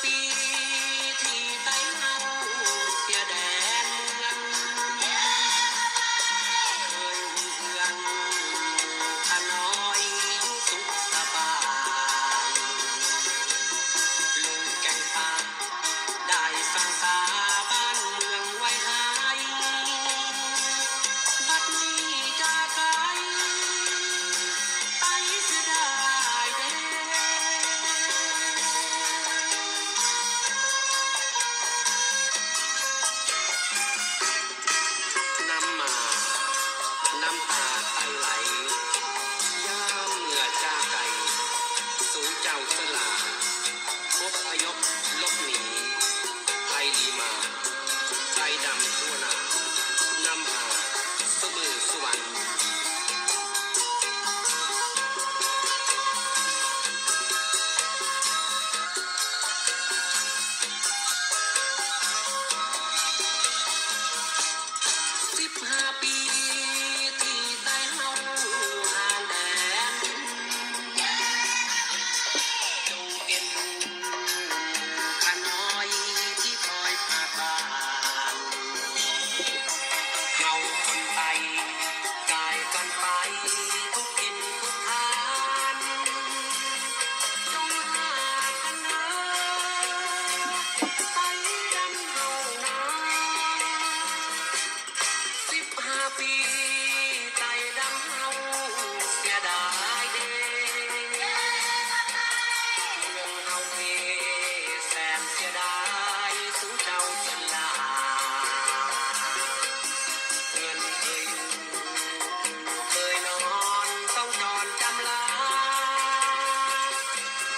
Thì tay hao xiêm đen mương, thời hùng vương khăn nói sụp sà bàn. Lùng canh pha đại sang xa ban mương quay hai, bắt đi cha cái tay xiêm đai đen. Năm mà, năm tà tay lạy, ya mưa cha cày, sú chào sân là, cốt phá dốc, lốc mì, hay đi mà, tay đầm thua nà, năm hà, số mười số bắn. Sip ha pi thi tai hau ha đen, dou tiên du khan hoi thi thoi pha bàn. Hau kon tai, kai kon pai, thúc kin thúc than. Dou ha khan hau, tai dam hau na. Sip ha pi, tai dam hau, sia dai de. Mương hau quê, sem sia dai, sú trau Sơn La. Ngân thời u, thời non, sông tròn trăm lá.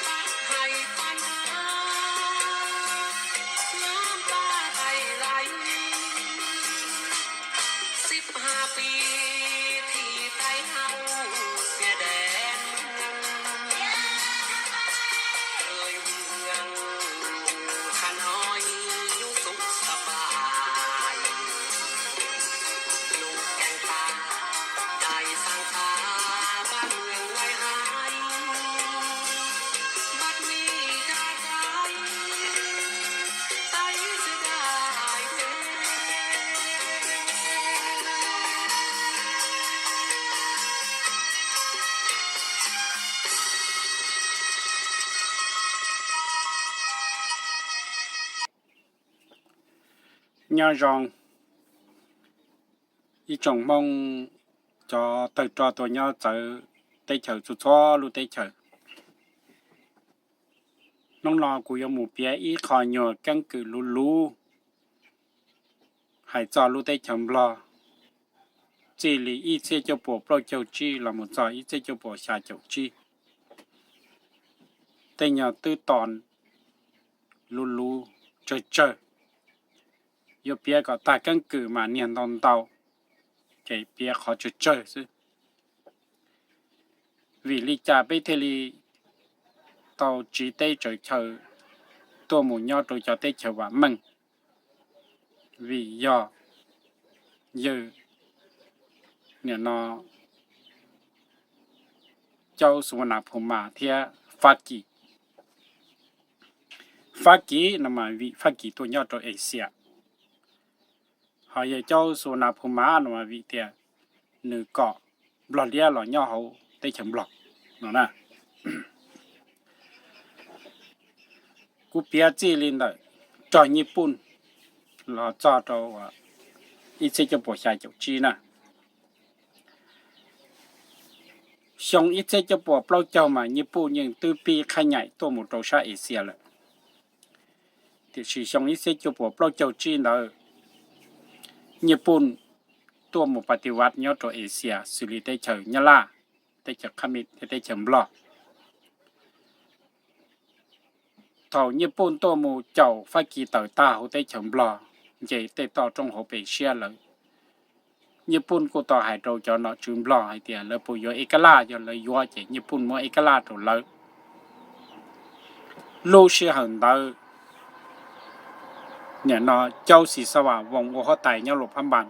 Bác hay quan áo, nhóm ba tay lái. Sip ha pi, thi tai hau, sia đen. Thời u ương, khăn hoi, nhung sụp sập bài. Lùng canh pha, đại sang xa, ban mương quay hai. Bắt đi cha cái, tay xiêm đai đen. Nyob zoo ib tsoom Hmoob cov tawg rog tuaj nyob txawv teb chaws txhua txhua lub teb chaws. Hnub no kuv yuav mus piav ib qho nyuag keeb kwm luv luv hais txog lub teb chaws Nplog txij li ib txhiab cuaj puas plaub caug tsib los mus txog ib txhiab cuaj puas xya caum tsib. Tej nyuag twb to luv luv tsawg tsawg, yuav piav kom tag keeb kwm mas niag ntau ntau, ces piav qhov tsawg tsawg xwb. Vim li cas peb thiaj li tau tsiv teb tsaws chaw tuaj mus nyob rau cov teb chaws vam meej? Vim yog yawg nim no Caub Su Nas Phu Mas thiab Fab Kis. Fab Kis no mas vim Fab Kis tuaj nyob rau Asia, ho yawg Caub Su Nas Phu Mas no mas vim tias nws kom Nplog Liab los nyob hauv teb chaws Nplog no na. Kuv piav txij li ntawm rog Nyij Pooj los txog rau ib txhiab cuaj puas xya caum tsib na. Xyoo ib txhiab cuaj puas plaub caug mas Nyij Pooj yeej twb pib qhab nyaim tuaj mus rau sab Asia lawm. Tiam sis xyoo ib txhiab cuaj puas plaub caug tsib ntawd, Nyij Pooj tuaj mus pa ti vaj nyob rau Asia xws li teb chaws Nyab Laj, teb chaws Khab Mis thiab teb chaws Nplog. Thaum Nyij Pooj tuaj mus caum Fab Kis tawm tag hauv teb chaws Nplog, nce tej toj roob hauv pes siab lawm, Nyij Pooj kuj tau hais rau cov nom tswv Nplog hais tias lawv puas yuav ib kab laj, yog lawv yuav ces Nyij Pooj muab ib kab laj rau lawv. Lub sij hawm ntawd nim no Caub Xis Xab Vas Voos ua huab tais nyob Luam Phab Npas,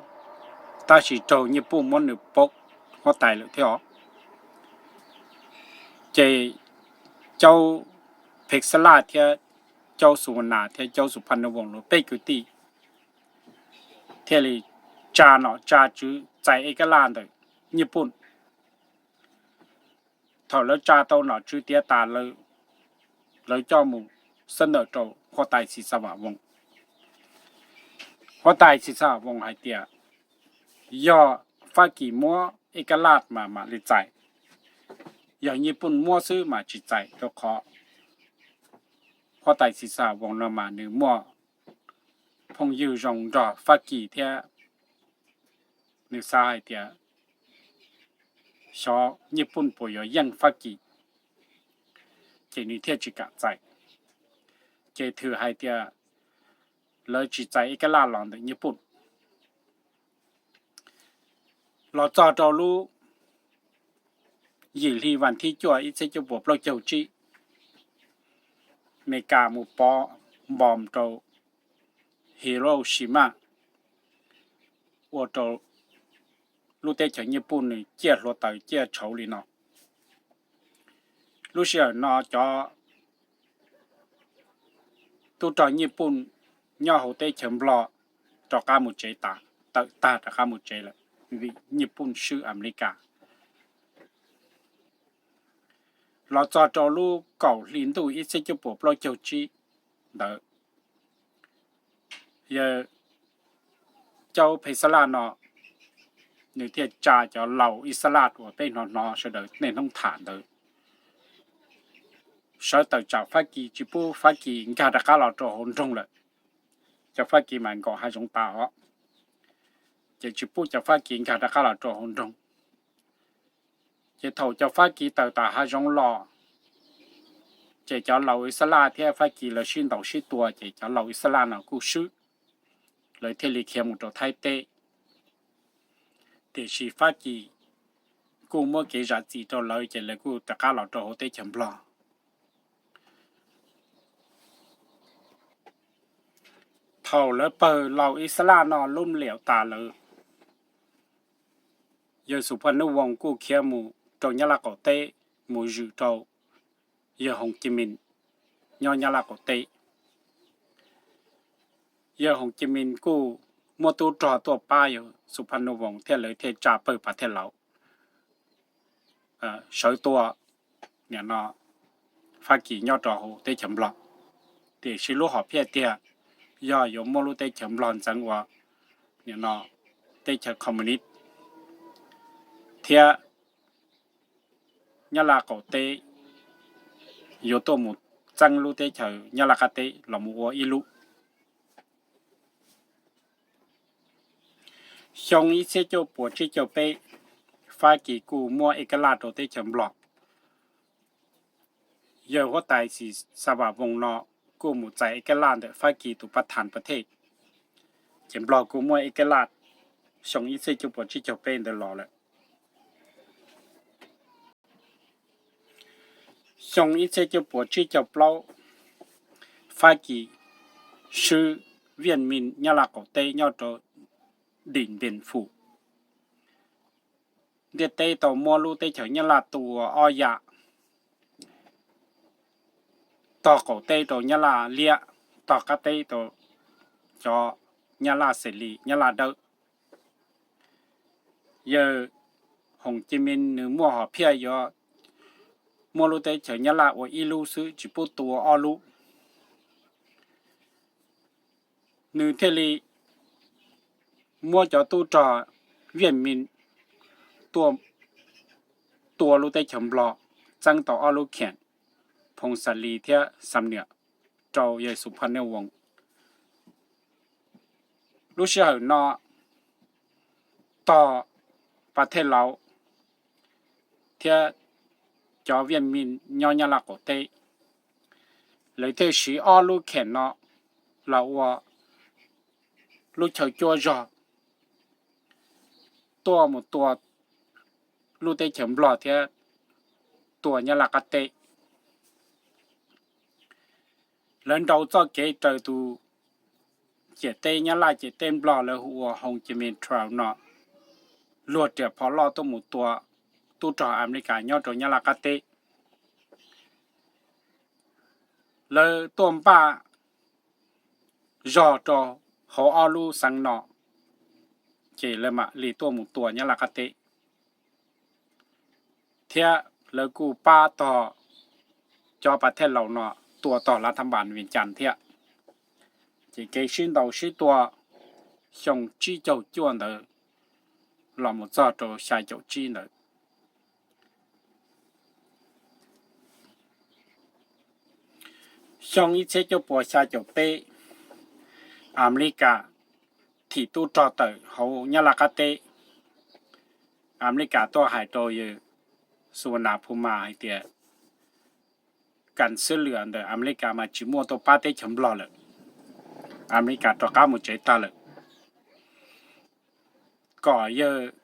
tab sis raug Nyij Pooj muab nws pov huab tais lawm thiab os. Ces Caub Pheej Xab Laj thiab Caub Xus Vas Nas thiab Caub Xus Phaj Nuj Voos lawv peb kwv tij thiaj li tsa nom tsa tswv txais ej kab laj ntawm Nyiaj Pooj. Thaum lawv tsa tau nom tswv tiav tas lawm, lawv coj mus xab ntawm rau huab tais Xis Xas Vas Voos. Huab tais Xis Xas Vas Voos hais tias yog Fab Kis muab ej kab laj mas mam li txais, yog Nyiaj Pooj muab xwb mas tsis txais, rau qhov huab tais Xis Xas Vas Voos no mas nws muaj phooj ywg zoo nrog Fab Kis thiab nws xav hais tias xyov Nyiaj Pooj puas yuav yeej Fab Kis, ces nws thiaj tsis kam txais. Ces thwm hais tias lawv tsis txais ej kab laj los ntawm Nyiaj Pooj. Los txog rau lub yim hli vas thib cuaj ib txhiab cuaj puas plaub caug tsib, Amelikas mus pov npom rau Hiroshima, ua rau lub teb chaws Nyiaj Pooj nws ciaj hluav taws ciaj tshauv li no. Lub sij hawm no cov tub rog Nyiaj Pooj nyob hauv teb chaws Nplog rov qab mus tsev tas, tawm tag rov qab mus tsev lawm, vim Nyiaj Pooj swb Amelikas. Los txog rau lub kaum hli ntuj ib txhiab cuaj puas plaub caug tsib ntawd, yawg Caub Phe Xab Laj no nws thiaj tsa cov laus ib xab laj uas peb hnov hnov sawv daws niaj hnub tham ntawd sawv tawm tsam Fab Kis, tsis pub Fab Kis nkag rov qab los rau hauv nroog lawm. Cov Fab Kis mas nkaum hav zoov tas os, ces tsis pub cov Fab Kis nkag rov qab los rau hauv nroog. Ces thaum cov Fab Kis tawm tom hav zoov los, ces cov laus ib xab laj thiab Fab Kis lawv sib ntaus sib tua ces cov laus ib xab laj no kuj swb, lawv thiaj li khiav mus rau Thaib teb. Tiam sis Fab Kis kuj muab kev zam txim rau lawv ces lawv kuj rov qab los rau hauv teb chaws Nplog. Thaum lawv pawg laus ib xab laj no lub liam tas lawm, yawg Xus Phaj Nuj Voos kuj khiav mus rau Nyab Laj qaum teb mus zwm rau yawg Hoos Ci Mis nyob Nyab Laj qaum teb. Yawg Hoos Ci Mis kuj muab tub rog tuaj pab yawg Xus Phaj Nuj Voos thiab lawv thiaj tsa pawg Pas Thej Laus sawv tua nim no Fab Kis nyob rau hauv teb chaws Nplog. Tiam sis lub hom phiaj tiag yog yuav muab lub teb chaws Nplog ntxeev ua nim no teb chaws Communist thiab Nyab Laj qaum teb yuav tuaj mus txeeb lub teb chaws Nyab Laj qab teb los mus ua ib lub. Xyoo ib txhiab cuaj puas tsib caug peb, Fab Kis kuj muab ej kab laj rau teb chaws Nplog. Yawg huab tais Xis Xas Vas Voos no kuj mus txais ej kab laj ntawm Fab Kis tus pab thas pas thej, ces Nplog kuj muaj ej kab laj xyoo ib txhiab cuaj puas tsib caug peb ntawd los lawm. Xyoo ib txhiab cuaj puas tsib caug plaub, Fab Kis swb Viaj Mis Nyab Laj qaum teb nyob rau Dim Npes Fum. Ntiaj teb tau muab lub teb chaws Nyab Laj tua ob yam, tog qaum teb rau Nyab Laj liab, tog qab teb rau cov Nyab Laj xes lis Nyab Laj dawb. Yawg Hoos Ci Mis nws muaj hom phiaj yuav muab lub teb chaws Nyab Laj ua ib lub xwb tsis pub tua ob lub. Nws thiaj li muab cov tub rog Viaj Mis tuaj tua lub teb chaws Nplog, txeeb tau ob lub kheem, Phoo Xa Lis thiab Xam Niam, rau yawg Xus Phaj Nuj Voos. Lub sij hawm no tog Pas Thej Laus thiab cov Viaj Mis nyob Nyab Laj qaum teb, lawv thiaj siv ob lub kheem no los ua lub chaw cuab zog tuaj mus tua lub teb chaws Nplog thiab tua Nyab Laj qab teb. Lawv nrau txoj kev raws tus ciam teb Nyab Laj ciam teb Nplog lawv hu ua Ho Chi Minh Trail no, luag riam phom loj tuaj mus tua tub rog Amelikas nyob rau Nyab Laj qab teb. Lawv tuaj npaj zog rau hauv ob lub xeev no, ces lawv mam li tuaj mus tua Nyab Laj qab teb, thiab lawv kuj pab tog cov pas thej laus no tua tog lav thab npas Vias Cas thiab. Ces kev sib ntaus sib tua xyoo tsib caug cuaj ntawd los mus txog rau xya caum tsib ntawd. Xyoo ib txhiab cuaj puas xya caum peb, Amelikas thim tub rog tawm hauv Nyab Laj qab teb. Amelikas tuaj hais rau yawg Suvarnabhuma hais tias kam xwb lwm ntawm Amelikas mas tsis muaj tuaj pab teb chaws Nplog lawm, Amelikas rov qab mus tsev tag lawm, kom yawg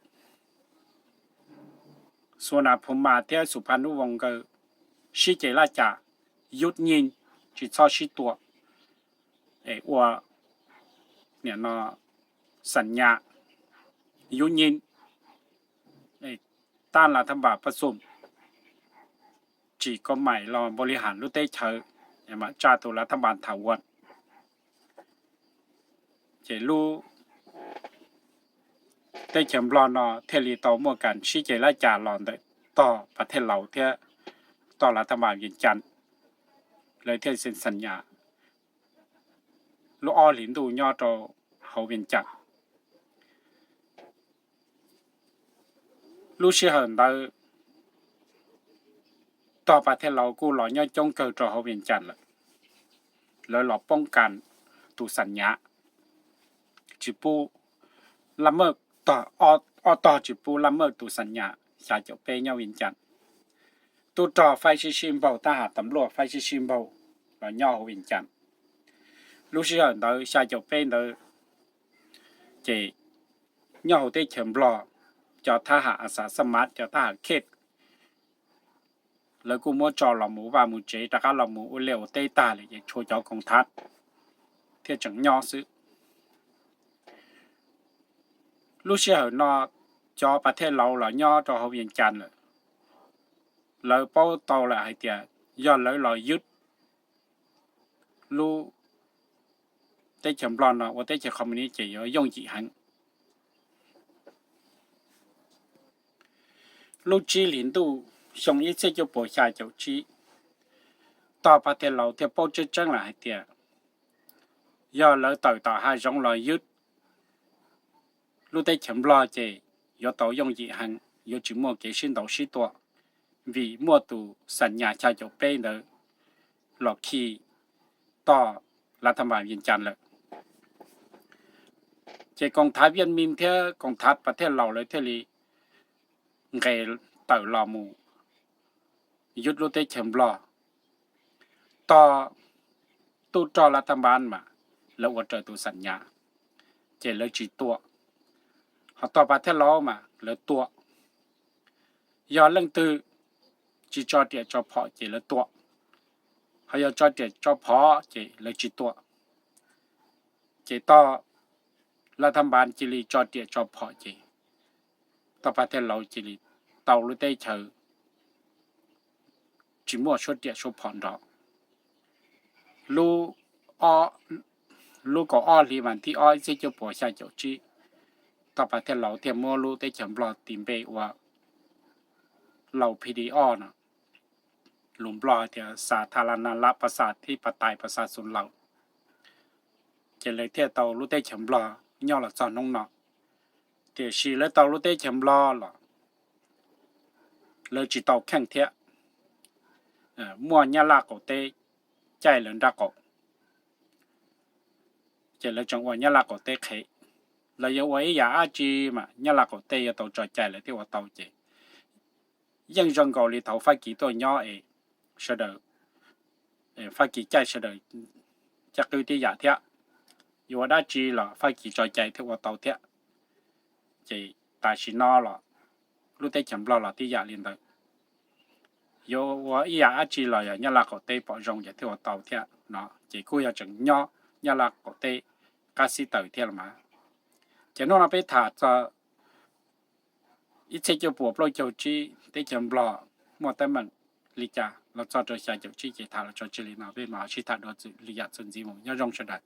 Suvarnabhuma thiab Xus Phas Nub Voos nkawd sib ces laj cas, yub nyij, tsis txhob sib tua, es ua, nim no, xam nyas, yub nyij, tab lav thab npas pab xum, tsim ko maim los npaum li has lub teb chaws, mam tsa tus lav thab npas tham ua. Ces lub teb chaws Nplog no thiaj li tau muaj kam sib ces laj cas los ntawm tog pas thej laus thiab tog lav thab npas Vias Cas, lawv thiaj xam nyas lub ob hlis ntuj nyob rau hauv Vias Cas. Lub sij hawm ntawd tog pas thej laus kuj los nyob coob kawg rau hauv Vias Cas lawm. Lawv los poob kas tus xam nyas, tsis pub laj maj, ob tog tsis pub laj maj tus xam nyas xya caum peb nyob Vias Cas. Tub rog faib sib sib npaug, tab has tas npluaj faib sib sib npaug los nyob hauv Vias Cas. Lub sij hawm ntawd xya caum peb ntawd ces nyob hauv teb chaws Nplog, cov thab ham a xav xab mas, cov thab ham khej, lawv kuj muab tso los mus vaj mus tsev, rov qab los mus ua liaj ua teb tag lawm ces tshuav cov koom thav thiaj tseem nyob xwb. Lub sij hawm no cov pas thej laus los nyob rau hauv Vias Cas lawm, lawv paub tau lawm hais tias yog lawv los ywj lub teb chaws Nplog no ua teb chaws kho mu ni ces yuav yooj yim heev. Lub tsib hlis ntuj xyoo ib txhiab cuaj puas xya caum tsib, tog pas thej laus thiaj paub tseeb tseeb lawm hais tias yog lawv tawm tom hav zoov los ywj lub teb chaws Nplog ces yuav tau yooj yim heev, yuav tsis muaj kev sib ntaus sib tua, vim muaj tus xam nyas xya caum peb ntawd los khi tog lav thab npas Vias Cas lawm. Ces koom thav Viaj Mis thiab koom thav pas thej laus lawv thiaj li nqes tawm los mus ywj lub teb chaws Nplog. Tog tub rog lav thab npas mas lawv ua raws tus xam nyas, ces lawv tsis tua. Ho tog pas thej laus mas lawv tua. Yog leej twg tsis tso riam tso phom ces lawv tua, ho yog tso riam tso phom ces lawv tsis tua. Ces tog lav thab npas cia li tso riam tso phom ces tog pas thej laus cia li tau lub teb chaws tsis muaj suab riam suab phom nrov. Lub kaum ob hli vas thib ob ib txhiab cuaj puas xya caum tsib, tog pas thej laus thiaj muab lub teb chaws Nplog tis npe ua Laus Phis Dis Ob no, lus Nplog tias Xa Tha La Na Lab Pas Xa Thib Pas Tais Pas Xa Xus Laus. Ces lawv thiaj tau lub teb chaws Nplog nyob los txog hnub no. Tiam sis lawv tau lub teb chaws Nplog los lawv tsis tau kheej thiab, muaj Nyab Laj qaum teb caij lawv nraub qaum, ces lawv tseem ua Nyab Laj qaum teb qhev. Lawv yuav ua ib yam dab tsi mas Nyab Laj qaum teb yuav tau tso cai lawv thiaj ua tau ces yeej zoo nkaus li thaum Fab Kis tuaj nyob es sawv daws, Fab Kis caij sawv daws caj qwb tib yam thiab. Yuav ua dab tsi los Fab Kis tso cai thiaj ua tau thiab. Ces tam sim no los lub teb chaws Nplog los tib yam li ntawd. Yuav ua ib yam dab tsi los yog Nyab Laj qaum teb pom zoo ces thiaj ua tau thiab no ces kuj yog tseem nyob Nyab Laj qaum teb qab xib taws thiab los mas. Ces hnub no peb tham txog ib txhiab cuaj puas plaub caug tsib teb chaws Nplog muaj teeb meem li cas los txog rau xya caum tsib ces tham los tso tseg li no, peb mam sib tham dua li yam txuas ntxiv mus, nyob zoo sawv daws.